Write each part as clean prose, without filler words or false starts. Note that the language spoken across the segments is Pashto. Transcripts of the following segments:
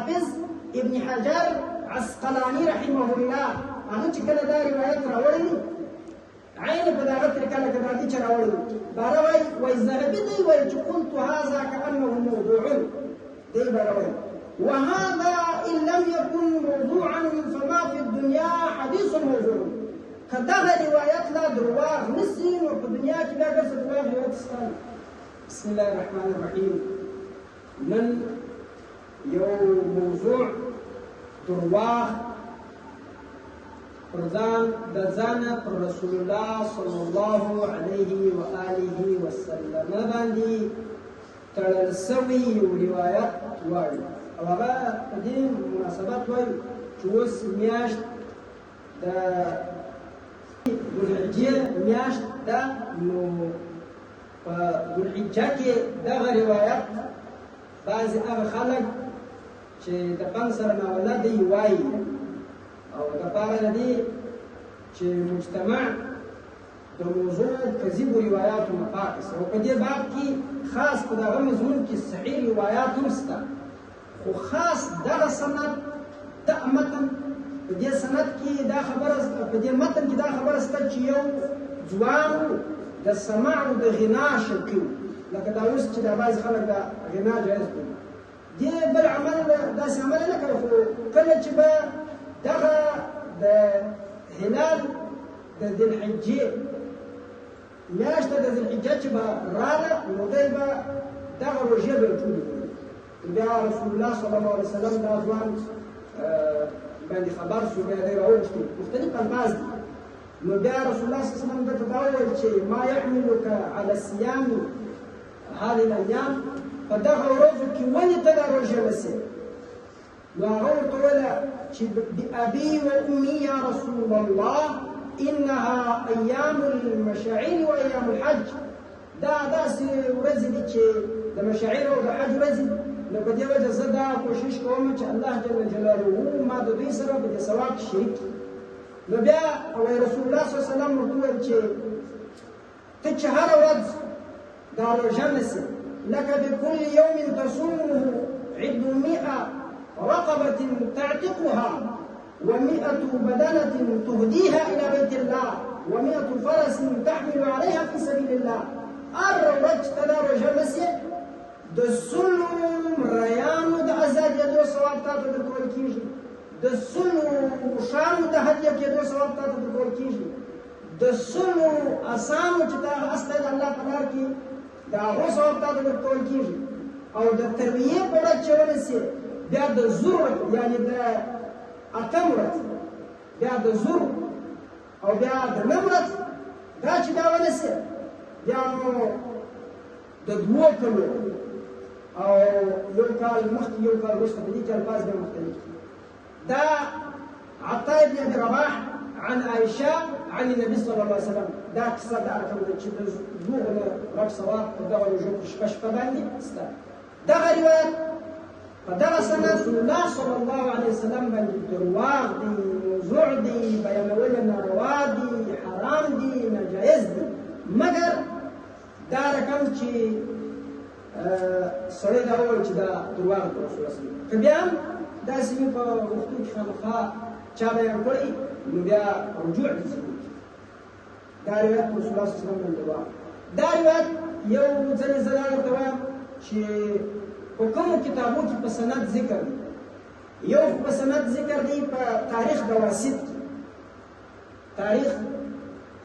حافظ ابن حجر عسقلاني رحمه الله هغه چې کله دا روایت راوړی دی، عین په دغه طریقه لکه دا دي چې راوړی دی، باره وایي، وایي ذهبي دی وایي چې قلت هذا كأنه موضوع دی، باره وایي وهذا إن لم يكن موضوعا فما في الدنيا حديث موضوع. که دغه روایت لا درواغ نه سي نو په دنیا کې بیا ګرځه درواغ روایت سته. بسم الله الرحمن الرحیم. نن یو موضوع درواغ پر ځان د ځانه پر رسول الله صلی الله علیه و آله وسلم باندې تړل سوی یو روایت وایو، او هغه په دې مناسبت وایو چې اوس میاشت د ذوالحجې میاشت ده، نو په ذوالحجه کې دغه روایت بعضې هغه خلک چې د پند سره ناولده دی وایي، او دپاره د دې چې مجتمع د موضوع کذیبو روایاتو نه پاک سي، او په دې باب کې خاص په دغه مضمون کې صحیح روایات هم سته، خو خاص دغه سند د متن په دې سند کې دا خبره، په دې متن کې دا خبره سته چې یو ځوان د سماع او د غنا شوقي و، لکه دا اوس چې دا بعضې خلک دا غنا جایز بولي، دې بل عمل داسې عمل نه کوي، خو کله چې به دغه د هلال د ذوالحجې میاشت د ذوالحجه چې به راله نو دی به دغه روژې به یې ټولې نیولې. بیا رسول الله صلی الله علیه وسلم دا ځوان باندې خبر سو، بیا دی راوغوښتو، مختلف الفاظ دي. نو بیا رسول الله صلی الله علیه وسلم ده ته دا وویل چې ما یحملک علی الصیام هذه الایام، په دغه ورځو کې ولې ته دا روژه نسې؟ نو هغه ورته وویل چې بأبي وأمي يا رسول الله إنها أيام المشاعر وأيام الحج. دا داسې ورځې دي چې د مشاعر او د حج ورځې دي، نو په دې وجه زه دا کوشش کوم چې الله جل جلاله ما د دوی سره په دې ثواب کې شریک کړي. نو بیا رسول الله صلی الله علیه وسلم ورته وویل چې ته چې هره ورځ دا روژه نیسې، لك بكل يوم تصومه عدل 100 رقبة تعتقها و100 بدنة تهديها إلى بيت الله و100 فرس تحمل عليها في سبيل الله. هره ورځ چې ته دا روژه نیسې د سلو مریانو د ازادېدو ثواب تا ته درکول کېږي، د سلو اوښانو د هدیه کېدو ثواب تا ته درکول کېږي، د سلو اسانو چې تا هغه اس دی د الله په لار کې د هغو ثواب تا ته درکول کېږي، او د ترویې په ورځ چې ونیسې بیا د زور یعنې د اتم ورځ، بیا د زور او بیا د نم ورځ، دا چې دا ونیسې بیا نو د دوو کلو او یو کال مخکې یو کال وروسته، په دې کې الفاظ بیا مختلف دي. دا عطاء بن ابي رباح عن عائشة عن النبي صلى الله عليه وسلم دا قصه دا رقم ده چې د دوو غنو غټ ثواب په دغه روژو کې شپه شپه باندې سته. دغه روایت په دغه سند رسول الله صلی الله علیه وسلم باندې درواغ دي، موضوع دي، بیانول ناروا دي، حرام دي، ناجایز دي، مګر دا رقم چې سړی دا ووایي چې دا درواغ دي رسول الله صلی الله علیه وسلم، که بیا هم داسې مې په وختو کې خامخا چا بیان کړی نو بیا رجوع دي ضرور دي. دا روایت رسول الله صلی الله علیه وسلم باندې درواغ. دا روایت یو ځلې زه دا درته وایم چې په کومو کتابو کې په سند ذکر دی، یو خو په سند ذکر دی په تاریخ د واسط کې، تاریخ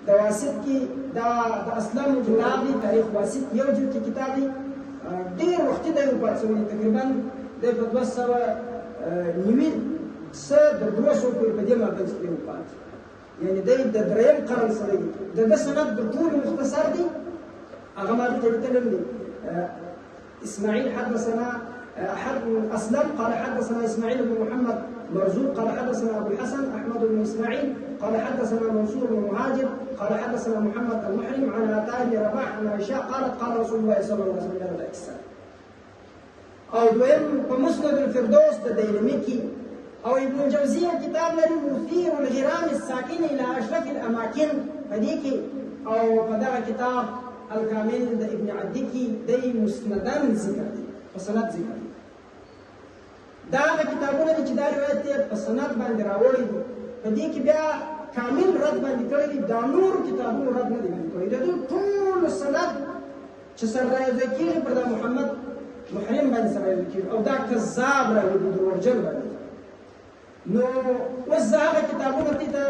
د واسط کې دا د اسلم کتاب دی، تاریخ واسط یو جلد کې کتاب دی، ډېر وختي دی وفات شوی دی، تقریبا دی په 290 څه د 200 پورې په دې مابین کې دی وفات، یعنې دی د دریم قرن سړی دی. د ده سند د ټولو مختصر دی، هغه ما دلته لیکلی هم دی. اسماعيل حدثنا حد أسلم قال حدثنا إسماعيل بن محمد مرزوق قال حدثنا أبو الحسن أحمد بن إسماعيل قال حدثنا منصور بن مهاجر قال حدثنا محمد المحرم عن عطاء بن رباح عن عائشة قالت قال رسول الله صلى الله عليه وسلم. او دویم په مسند الفردوس د دیلمي کې، او ابن الجوزي یو کتاب لري مثیر الغرام الساکن الى اشرف الاماکن په دې کې، او په دغه کتاب الکامل د ابن عدي کې دی مسندن ذکر دی، په سند ذکر دی. دا هغه کتاب کتابونه دي چې دا روایت یې په سند باندې راوړی دي، په دې کې بیا کامل رد باندې کړی دی، دا نورو کتابونو رد نه دی باندې کړی. د دوی ټولو سند چې سره رايوځای کېږي پر دا محمد محرم باندې سره رايوځای کېږي او دا کذاب راوي دی، دروغجن باندې. نو اوس زه هغه کتابونه دې ته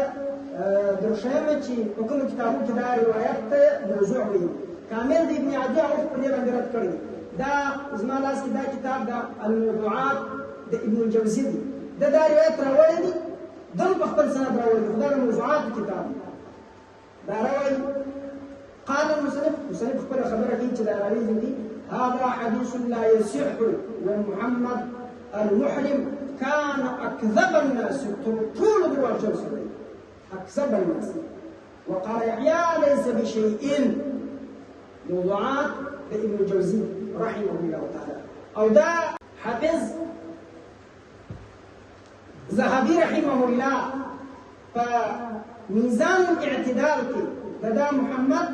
درښیم چې په کومو کتابونو کې دا روایت ته موضوع ویلي. کامل د ابن عدي عوف پر دې باندې رد کړی دی. دا زما لاس کې دا کتاب د الموضوعات د ابن الجوزي دی، ده دا روایت راوړی دی، ده هم په خپل سند راوړی دی، خو دا د موضوعاتو کتاب دی. دا راوایي قال المصنف، مصنف خپله خبره کوي چې دا راوي دی، هذا حديث لا يصح ومحمد المحرم كان أكذب الناس، تر ټولو درواغجن سړی، أكذب الناس. وقال يحيى ليس بشيء. موضوعات د ابن الجوزي رحمه الله تعالی. او دا حافظ ذهبي رحمه الله په میزان الاعتدال کې د دا محمد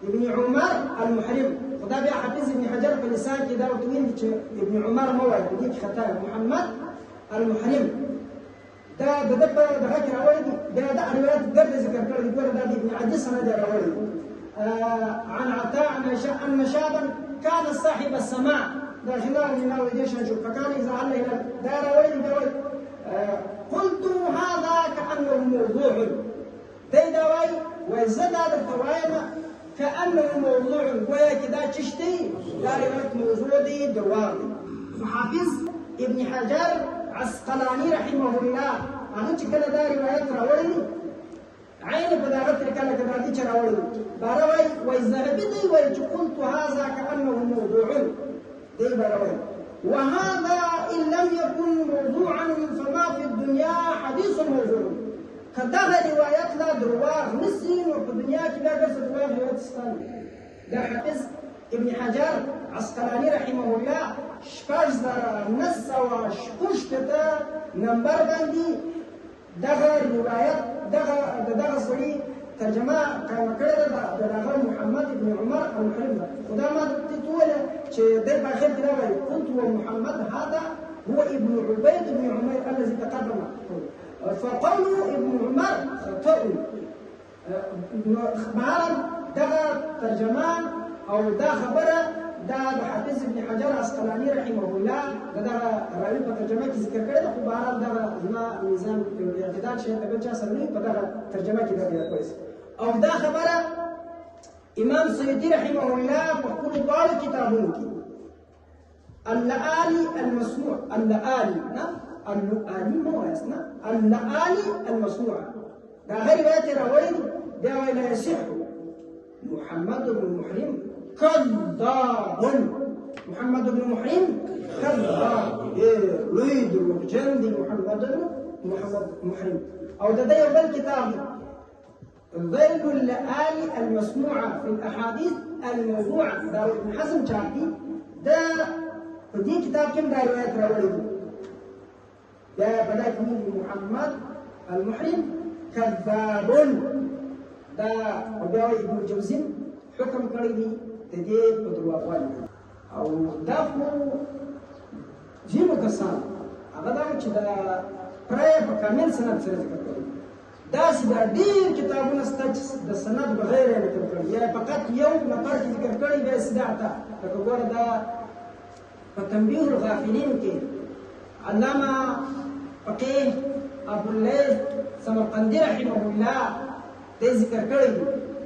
ابن عمر المحرم، خو دا بیا حافظ ابن حجر په لسان کې دا ورته ویلي چې ابن عمر مه وایه، په دې کې خطا ده، محمد المحرم دا د ده په دغه کې راوړی دی. بیا دا روایت ګرده ذکر کړی دی، ګوره دا د ابن عدي سند یې راوړی دی. عن عطاء عن عائشة أن شابا كان صاحب السماع، دا غنا وغنا ودې شان شو، فكان إذا هل هلال دا راوړی دی. دا وایي قلت هذا كأنه موضوع، دی دا وایي، وایي زه دا درته وایم كأنه موضوع، ګویا کې دا چش دی، دا روایت موضوع دی، درواغ دی. خو حافظ ابن حجر عسقلاني رحمه الله هغه چې کله دا روایت راوړی دی، عین په دغه طریقه لکه دا دي چې راوړی دی، باره وایي، وایي ذهبي دی وایي چې قلت هذا كأنه موضوع، دی باره وایي وهذا إن لم يكن موضوعا فما في الدنيا حديث موضوع. که دغه روایت لا درواغ نه سي نو په دنیا کې بیا ګرځه درواغ روایت سته. دا حافظ ابن حجر عسقلاني رحمه الله 6966 نمبر باندې دغه روایت دغه د دغه سړي ترجمه قایمه کړې ده، د دغه محمد ابن عمر المحرم ده. خو دا ما ته وویله چې دی په اخر کې دا وایي قلت ومحمد هذا هو ابن عبيد بن عمير الذي تقدم، فقول ابن عمر خطأ. بهرحال دغه ترجمه او دا خبره دا د حافظ ابن حجر عسقلاني رحمه الله د دغه راوي په ترجمه کې ذکر کړې ده. خو بهرحال دغه زما میزان اعتدال شاید د بل چا سره نه په دغه ترجمه کې دا بیا کوي. او دا خبره امام سیوطي رحمه الله په خپلو دواړو کتابونو کې اللآلي المصنوع، اللآلي نه اللآلي مه وایاست، نه اللآلي المصنوع، دا هغه روایت یې راوړی دی. بیا وایي لا يصح محمد بن محرم كذاب، محمد بن محرم كذاب، لوی دروغجن دی محمد بن محمد محرم. او د ده یو بل کتاب دی ذيل اللآلي المصنوعة في الأحاديث الموضوعة، دا ابن حزم چاپ دی. دا په دې کتاب کې هم دا روایت راوړی دی. بیا په دا کې محمد المحرم كذاب، دا او بیا وایي ابن الجوزي حکم کړی دی د دې په درواغوالي. او دا خو ځینو کسان هغه دا و چې دا پرې په کامل سند سره ذکر کړی، داسې دا ډېر کتابونه شته چې د سند بغیر یې نقل کړي، یا فقط یو نفر کې ذکر کړی بیا یې سیده عطا. لکه ګوره دا په تنبیه الغافلین کې علامه فقیه ابو اللیث سمرقندي رحمه الله دی ذکر کړی دی،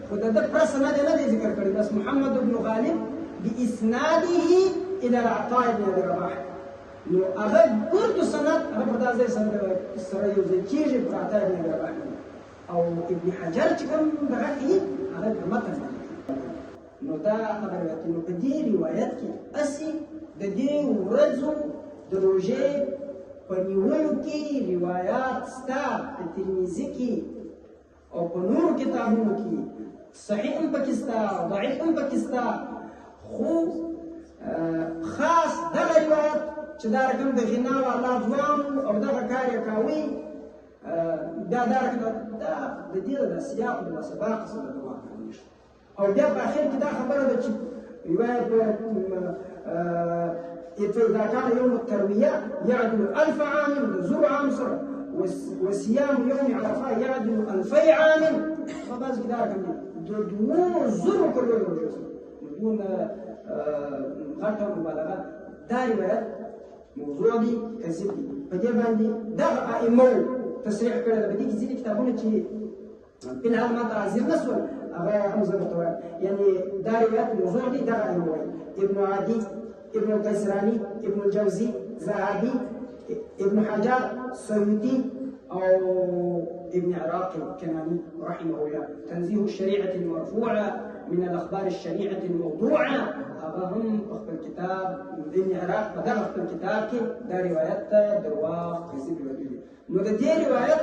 خو د ده پره سند یې نه دی ذکر کړی، بس محمد بن غالب باسناده الى العطاء بن ابي رباح. نو هغه ګردو سند هغه پر دا ځای سره یو ځای کېږي پر عطاء بن ابي رباح. او ابن حجر چې کوم دغه کوي هغه پر متن باندې. نو دا هغه روایت. نو په دې روایت کې هسې د دې ورځو د روژې په نیولو کې روایات سته په ترمذي کې او په نورو کتابونو کې، صحیح هم پکې سته ضعیف هم پکې سته، خو خاص دغه روایت چې دا رقم د غنا والا ځوان او دغه کار یې کاوه، دا دا رقم دا د دې د سیاق د سباق سره د واقع نشته. او بیا په اخر کې دا خبره ده چې روایت فإذا كان يوم التروية يعدل 1000 عام، د وصيام يوم عرفه يعدل 2000 عام. په بعضو کې دا رقم دی د 2000 کلو د روژو سره. نو دونه غټه مبالغه. دا روایت موضوع دی، کذب دی. په دې باندې دغه ائمو تصریح کړی ده. په دې کې ځینې کتابونه چې فی الحال ما ته حاضر نه سول هغه هم زه درته وایم، یعنې دا روایت موضوع دی. دغه ائمه وایي ابن عادي، ابن القیسراني، ابن الجوزي، ذهبي، ابن حجر، سيوطي أو ابن عراق الكناني رحمه الله. تنزيه الشريعة المرفوعة من الأخبار الشنيعة الموضوعة، هغه هم په خپل کتاب ابن عراق په دغه خپل کتاب کې دا روایت ته درواغ کذب ویلي دي. نو د دې روایت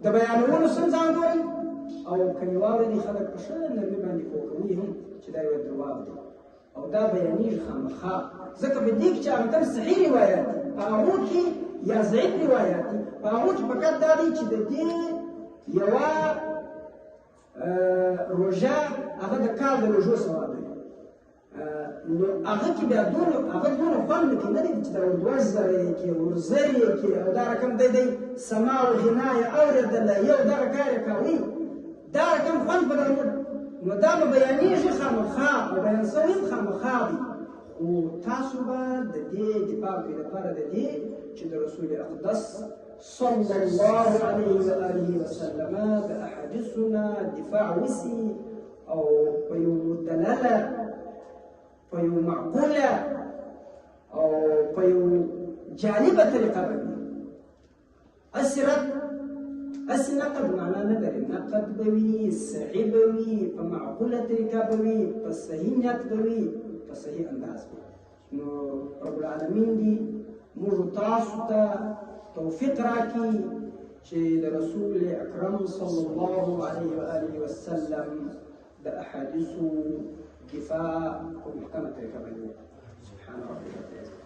د بیانولو سم ځان ګورئ، او که مې واورېدی خلک په ښه نرمي باندې پوه کوي هم چې دا روایت درواغ دی او دا بیانېږي خامخا، ځکه په دې کې چې هغه کوم صحیح روایت دي په هغو کې یا ضعیف روایت دي په هغو کې فقط دا دی چې د دې یوه روژه هغه د کال د روژو ثواب دی. نو هغه کې بیا دونه هغه دونه خوند نه کوي، نه دی چې دا 2000 یې کې ورزر یې کې او دا رقم دی سما او غنا یې اورېدله یو دغه کار یې کوي، دا رقم خوند په دغه. نو دا به بیانېږي خامخا او بیان سوی هم خامخا دی، خو تاسو به د دې دفاع کوئ دپاره د دې چې د رسول اقدس صلی الله علیه وآله وسلم د احادیثو نه دفاع وسي او په یو مدلله، په یو معقوله او په یو جالبه طریقه باندې. اسرت هسې نقد معنا نه لري، نقد به وي، صحیح به وي، په معقوله طریقه به وي، په صحیح نیت به وي، په صحیح انداز به وي. نو رب العالمین دي موږ تاسو ته توفیق راکړي چې د رسول اکرم صلی الله علیه وآله وسلم د احادیثو دفاع په محکمه طریقه باندې وکړو. سبحان ربک رب العزة.